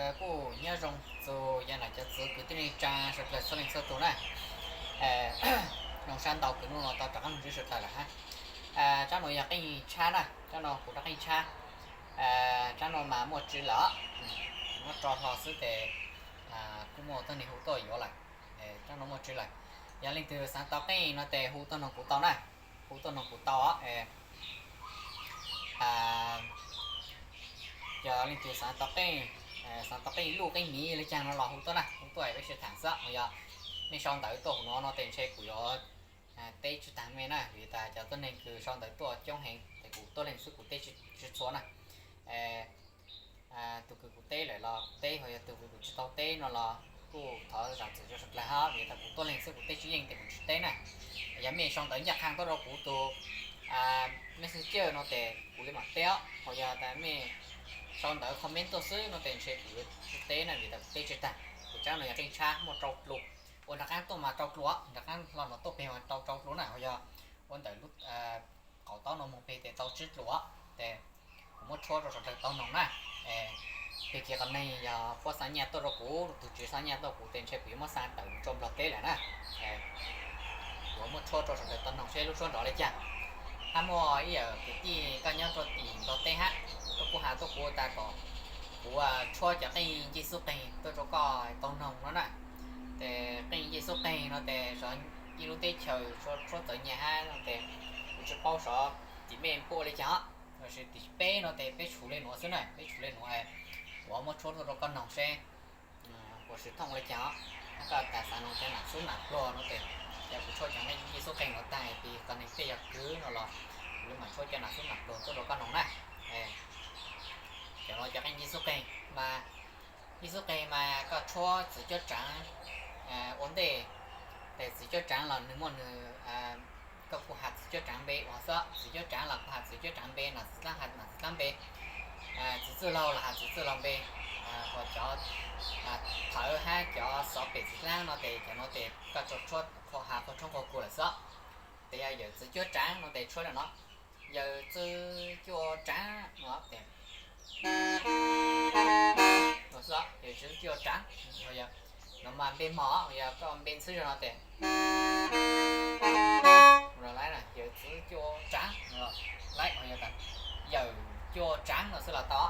Kuj nyob zoo txug yam nam cov txwv kwv tij neej tsaa sawv dlawg txhua leej txhua tug na. Zoo sab ntau kws nuav tau rov qaab lug ntsib sawv dlawg lawm hab. Tsab nuav yog qeej tshab na, tsab nuav kuv rov qeej tshab. Tsab nuav mas muaj tswv lawm, muab tso hlo xwb tes kuj muaj tuab neeg hu tuaj yuav lawm. Tsab nuav muaj tswv lawm. Yog leej twg xaav tau qeej no tes hu tuaj noog kuv tau na, hu tuaj noog kuv tau. Yog leej twg xaav tau qeej, xaav tau qeej luj qeej miv le caag no los hu tuaj na, hu tuaj peb sib tham xwb. Yog mej sau ntawv tuaj huv nuav no tes ntshe kuv yuav teb tsi taag mej na, vim tas cov tuab neeg kws sau ntawv tuaj coob heev tes kuv tuab leeg xwb kuv teb tsi txhua na. Tug kws kuv teb lawm los teb, ho yog tug kws kuv tsi tau teb no los kuj thov zaam txim rua sawv dlawg hab, vim tas kuv tuab leeg xwb kuv teb tsi yeej tes kuv tsi teb na. Yog mej sau ntawv ncaj qha tuaj rua kuv tug Messenger no tes kuv le maam teb os, ho yog tas mej sau ntawv comment tuaj xwb no tes ntshe kuv yuav tsi teb na, vim tas kuv teb tsi taag. Kuv tsab no yog qeej tshab muaj rau dlua, ua nraag qaab tuaj mas rau dlua, nraag qaab hlo no tuaj peg mas rau rau dlua na, ho yog ua ntawm lub qauv taub no moog peg tes tau tsib dlua, tes kuv muab tshuab rua sawv dlawg tau noog na. Pig kiag qhov neeg yog puab xa nyaj tuaj rua kuv, tug tswv xa nyaj tuaj kuv tes ntshe kuv yuav muab xa tawm mus rua Nplog teb lawm na. Kuv muab tshuab rua sawv dlawg tau noog seb lub suab nrov le caag. Hab muaj ib yawm kwv tij koj nyob rua tim Nplog teb hab, koj kuj has tuaj kuv tas kom kuv tshuab cov qeej ncej xub qeeg tuaj rua koj tau noog no na. Tes qeej ncej xub qeeg no tes sov ib lub teb chaws tshuab txawv nyag hab no tes kuv tsi paub sov tim mej puab ua le caag os. Tab sis tim peb no tes peb tshuav le nuav xwb na, peb tshuav le nuav. Kuv muab tshuab tuaj rua koj noog seb puas swv thooj le caag os. Hab koj tas xav noog cov nam xub nam pluag no tes, yog kuv tshuab cov qeej ncej xub qeeg nuav taag pig qhov neeg tej yog kwv no los kuv le maam tshuab cov nam xub nam pluag tuaj rua koj noog na. Cov nuav cov qeej ncej xub qeeg mas, ncej xub qeeg mas koj tshuab txiv cuab tsaav ua ntej. Tes txiv cuab tsaav los nwg muaj nwg, koj kuj has txiv cuab tsaav npe ua xwb, txiv cuab tsaav los kuj has txiv cuab tsaav npe, nam txiv dlaab has nam txiv dlaab npe, txiv txwj laug los has txiv txwj laug npe. Ho cov thawv hab cov xov pem txiv dlaab no tes cov nuav tes koj tshuab qhov has qhov tshoob qhov kug lawm xwb. Tes yog yawm txiv cuab tsaav no tes tshuab le nuav, yawm txiv cuab tsaav no tes yawm txiv cuab tsaav, nuav mas npe mos, yog koj npe ntxhwb zog no tes yawm txiv cuab tsaav, yawm cuab tsaav no xwb los tau.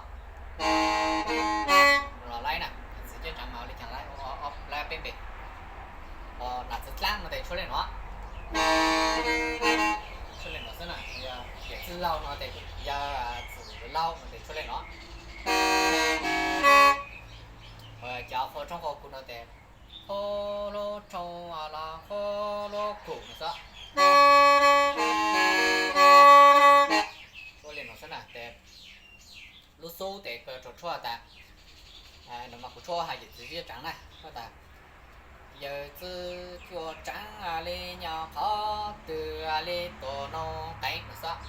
Los laib na, txiv cuab tsaav mas ua le caag laib, laib peb npe. Nam txiv dlaab no tes tshuab le nuav, tshuab le nuav xwb na. Yawm txiv laug no tes, yawm txiv laug no tes tshuab le nuav. Cov qhov tshoob qhov kug no tes, qhov lub tshoob los qhov lub kug no xwb. Tshuab le nuav xwb na tes, lub xub tes koj rau tshuab tas, no mas kuv tshuab has yawm txiv cuab tsaav na, tas yawm txiv cuab tsaav le nyob qhov twg le tuam noog qeev no xwb.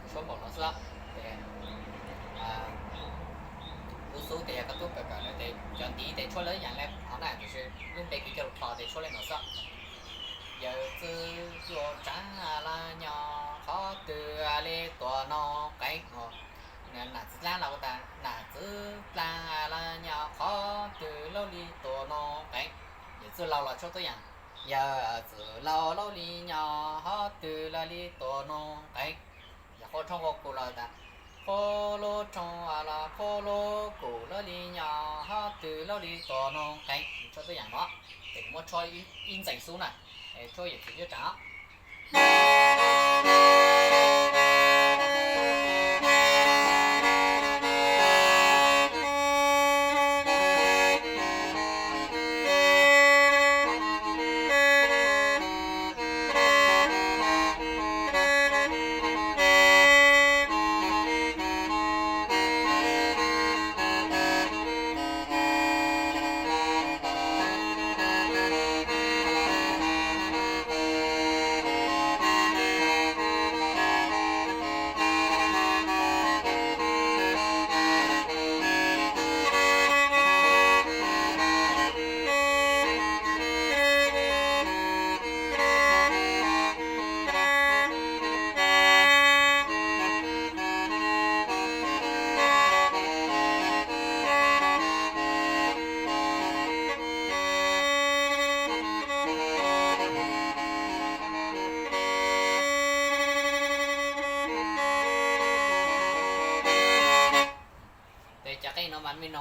Tshuab npaum no xwb. Lub xub tes yog koj tub kawm kawm lawm tes cov ntiv tes tshuab le yaam le qhov na, tab sis lub npe kws coj lug kho tes tshuab le no xwb. Yawm txiv cuab tsaav los nyob qhov twg le tuam noog qeev. Nam txiv dlaab los tas nam txiv dlaab los nyob qhov twg le li tuam noog qeev. Yawm txiv laug los tshuab tuab yaam, yawm txiv laug le li nyob qhov twg le li tuam noog qeev. Yog qhov tshoob qhov kug los tas, qhov lub tshoob los qhov lub kug le li nyob qhov twg le li tuam noog qeev. Tshuab tuab yaam no, tes kuv muab tshuab ib ntxeem xub na, tshuab yawm txiv cuab tsaav.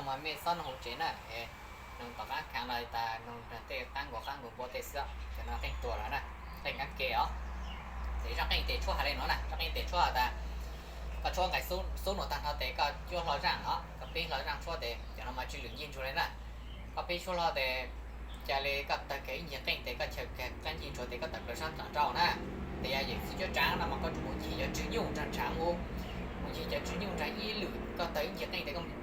Mas mej txhob nug hauv tsev na, nug tom qab khaav los tas nug tej qaab nkaus qaab nkaus npua tej xwb, cov no qeej tuag lawm na, qeej kaab ke os. Ces zaaj qeej tes tshuab has le nuav na, zaaj qeej tes tshuab has tas koj tshuab nqai xub nuav taag nrho tes koj cuab hlo zaaj os, koj pib hlo zaaj tshuab tes cov no mas tsw lwm ncig ntsuag le na. Koj pib tshuab hlo tes ca le koj tawg kiag ib ncig qeej tes koj chaws kiag qaab ncig ntsuag tes koj tawm plaws sab nraum rau na. Tes yog yawm txwv cuab tsaav no mas koj tsum mus ncig cov tsw nyuj nraag tshaav ub, mus ncig cov tsw nyuj nraag ib lwm, koj tawg ib ncig qeej tes koj lwm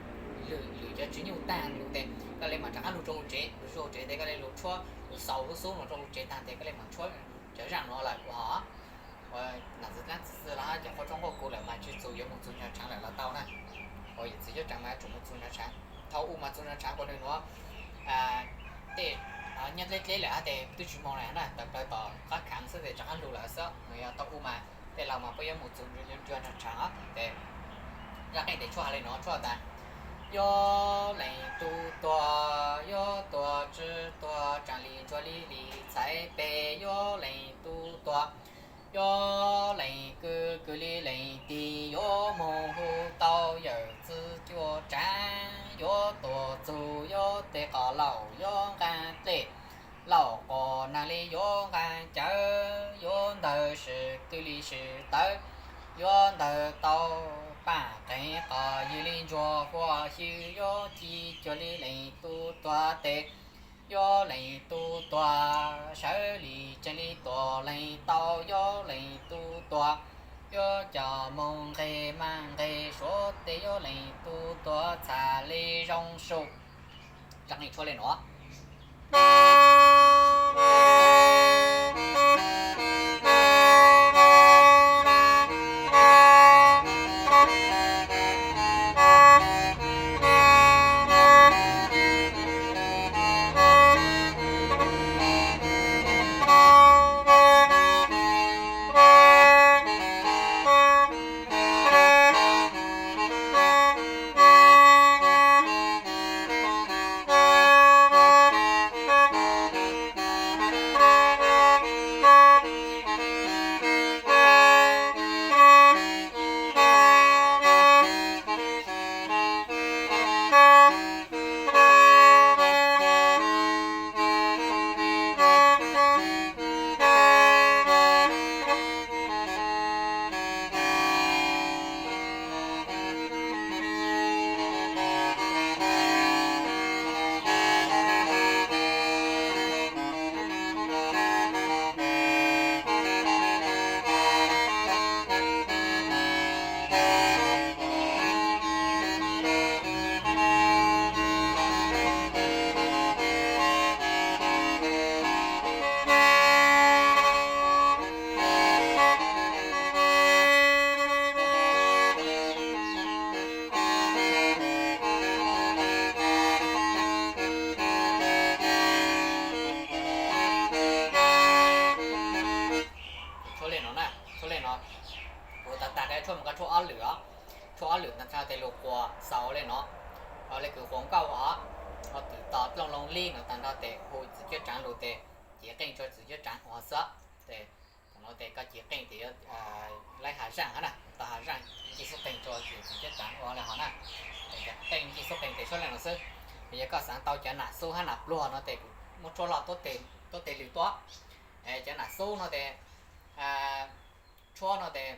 lwm cov tsw nyuj taag lug tes koj le maam rov qaab lug rua huv tsev, lug rua huv tsev tes koj le lug tshuab lug xaus lub xub nuav rua huv tsev taag tes koj le maam tshuab cov zaaj nuav lawm ua hov. Ua nam txwv dlaab txwv txwv los hab cov qhua tsaub nqaj kuv lawm mas tsw txug yuav mus txug nraag tshaav lawm los tau na. Ua yawm txwv cuab tsaav mas yuav tsum mus txug nraag tshaav. Thaum u mas txug nraag tshaav kuas nwg nuav tej nyob dleb dleb lawm hab tes twb tsi moog le na, tawm plaws tom qab khaav xwb tes rov qaab lug lawm xwb. Nwg yog thaum u mas tej laug mas puab yuav mus txug ncua nraag tshaav os. Tes zaaj qeej tes tshuab has le nuav tshuab tas yuav leej tub tuag, yuav tuag tsi tuag tsaam li ntsuag li li txhais peg, yuav leej tub tuag, yuav leej kws kws li leej tig, yuav moog hu tau yawm txwv cuab tsaav, yuav tuaj txug yuav tej qhov laus yuav nqaa dlej, laus quas naag li yuav nqaa cawv, yuav ntawg sim twg li sim tawv, yuav ntawg tau paaj qeeg qos ywg li ntsuag huab xyw, yuav ci cuag li leej tub tuag tes, yuav leej tub tuag sawv li tseem li tuag leej tau, yuav leej tub tuag, yuav coj moog nqeg maam nqeg suav tes, yuav leej tub tuag txhaj li zoo su. Zaaj qeej tshuab le nuav. Tshuab le no na, tshuab le no, kuv tag tag koj tshuab mas koj tshuab ob lwm os. Tshuab ob lwm tag nrho tes lug quas xaus le no. Ho le kws quas nkauj os, ho twm tos dlooj loo li no tag nrho tes hu txwv cuab tsaav lug tes, cev qeej rua txwv cuab tsaav ua xwb. Tes thaum no tes koj cev qeej tes yuav laib has zaaj hab na, tau has zaaj ncig xub qeej rua txwv cuab tsaav ua le hov na. Tes qeej ncig xub qeej tes tshuab le no xwb. Yog koj xaav tau cov nam xub hab nam pluag no tes kuv muab tshuab hlo tuab teg lwm tuab. Cov nam xub no tes tshuab no tes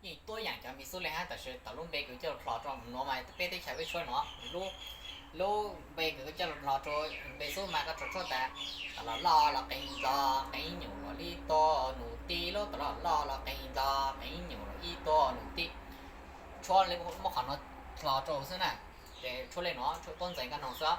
yeej tuab yaam cov me xub le hab, tab sis thaum lub npe kws coj lug dlhos rua nuav mas peb teb chaws peb tshuab nuav. Lub npe kws coj lug dlhos rua npe xub mas koj tshuab tas, tas los loj los qee nplog, qee nyum los ib tuag num tij, lub tas los loj los qee nplog, qee nyum los ib tuag num tij. Tshuab le muab qhov nuav dlhos rua xwb na. Ces tshuab le nuav, tshuab tuab ntxeev koj noog xwb.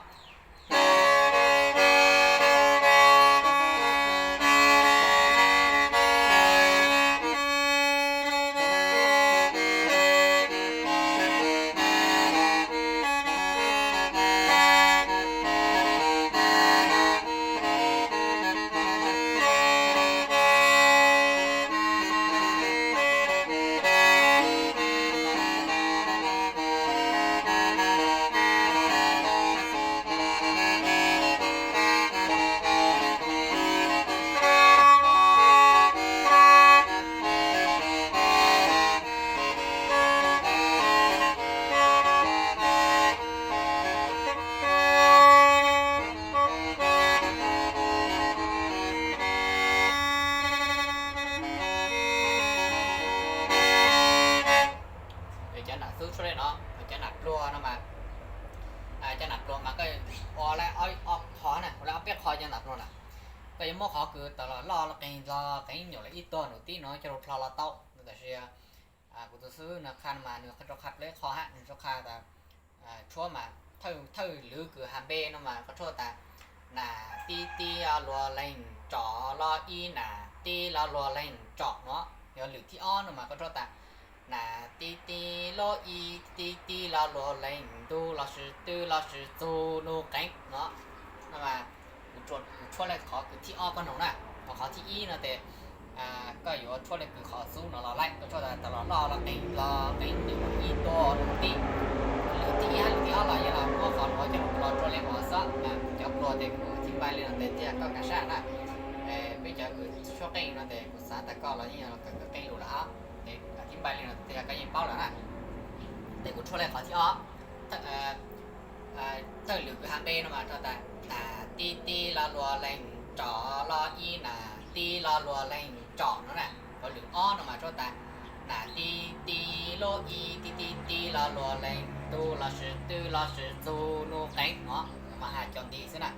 no mas, cov nam pluas mas koj ua lawm ob qho na, ua lawm ob peb qho cov nam pluas na. Koj yuav muab qhov kws tawm los loj los qeeg los qeeb nyuam los ib tuag nus tib no coj lug dlho los tau. Tab sis kuv tus xib hwb no qha no mas nws rau qha pleb qho hab, nws rau qha tas tshuab mas thawj lwv kws has npe no mas koj tshuab tas nas tib tib los luag leeg tsom los ib nas tib los luag leeg tsom no. Yog lwm thib ob no mas koj tshuab tas nas tib tib los ib tib tib los luag leeg ntu los sis tw los sis txug nus qeeb no. No mas kuv tshuab le qhov kws thib ob koj noog na, ho qhov thib ib no tes koj yuav tshuab le kws qhov xub no los lawm, koj tshuab tas tawm los loj los qeeg los qeeb ib tuag nus tib. Lwm thib ib hab lwm thib ob los yog los muab qhov nuav coj lug dlho rua le uas xwb. Cov pluas tes kuv thib npai li no tes tej yog koj kav sab na. Peb cov kws tshuab qeej no tes kuv xav tas koj los yeej yog kawm kawm qeej lug lawm hab, tes thib npai li no tej yog koj yeej paub lawm na. Tes kuv tshuab le qhov thib ob, thawj lwm kws has npe no mas rau tas nas tib tib los luag leeg tsom los ib nas tib los luag leeg tsom no na. Qhov lwm ob no mas tshuab tas nas tib tib los ib tib tib tib los luag leeg ntu los sis tw los sis txug nus qeeb no, mas has cov nti xwb na.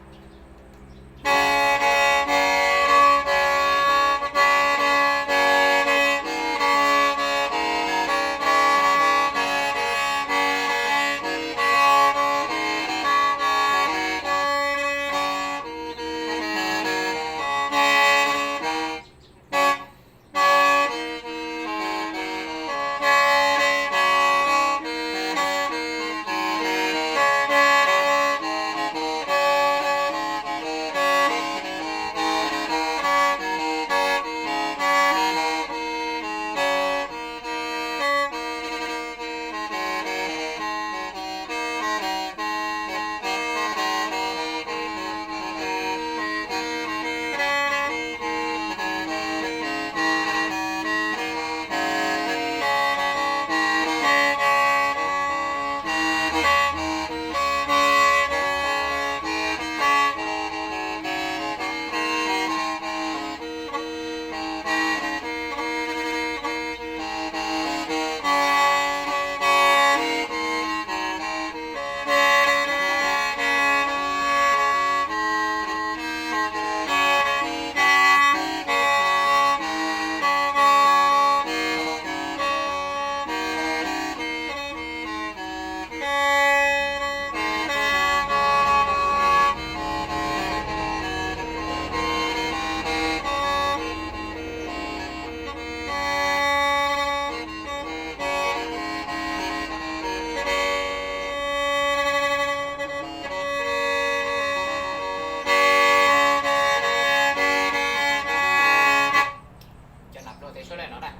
Cov nam pluag tes tshuab le no na.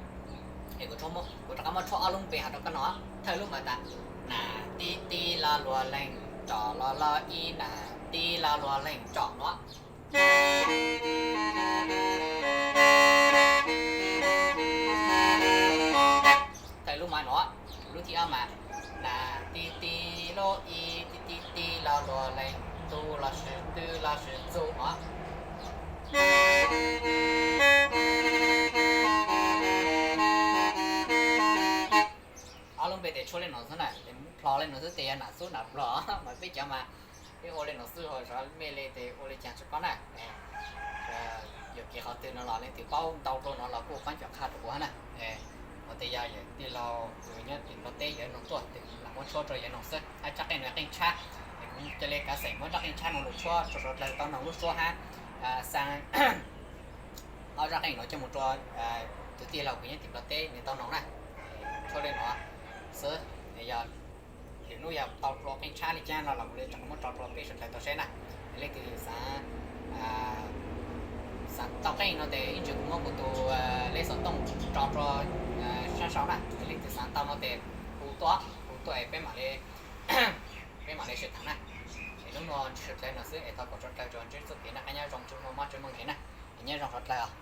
Es kuv rov qab muab tshuab ob lub npe has rau koj no. Thawj lub mas tas nas tib tib los luag leeg tsom los los ib nas tib los luag leeg tsom no. Thawj lub mas no, lub thib ob mas nas tib tib los ib tib tib tib los luag leeg ntu los sis tw los sis txug no. Ob lub npe tes tshuab le no xwb na, tes dlho le no xwb tes yog nam xub nam pluag, mas peb cov mas peb ua le no xwb ho xyov mej le tes ua le caag tsi paub na. Yuav kev qhov twg no los leej twg paub ntau dlua no los kuj pab cov qha rau kuv hab na. Ho tes yog yawm tij laug kws nyob tim Nplog teb yawm noog tuaj tes lam muab tshuab rau yawm noog xwb. Hab tsab qeej no qeej tshab, es kuv ca le kav xeem muab tsab qeej tshab no lug tshuab rau suav dlawg tau noog lub suab hab xaa ob tsab qeej no coj mus rua tus tij laug kws nyob tim Nplog teb nws tau noog na. Tshuab le no xwb, yog lwm hnub yog tau dlua qeej tshab le caag no los kuv le rov muab tso rua peb suav dlawg tau saib na. Leej twg xav, xav tau qeej no tes ib ntsis kuv muab kuv tus lej xov tooj tso rua sab sau na. Leej twg xav tau no tes hu tuaj, hu tuaj es peb mam le, peb mam le sib tham na. Es hnub no ntsib suav dlawg no xwb es thov kom suav dlawg tsuas ntsib txuj kev noj qab nyob zoo, tsuas muaj mob tsuas muaj nkeeg na. Es nyob zoo suav dlawg os.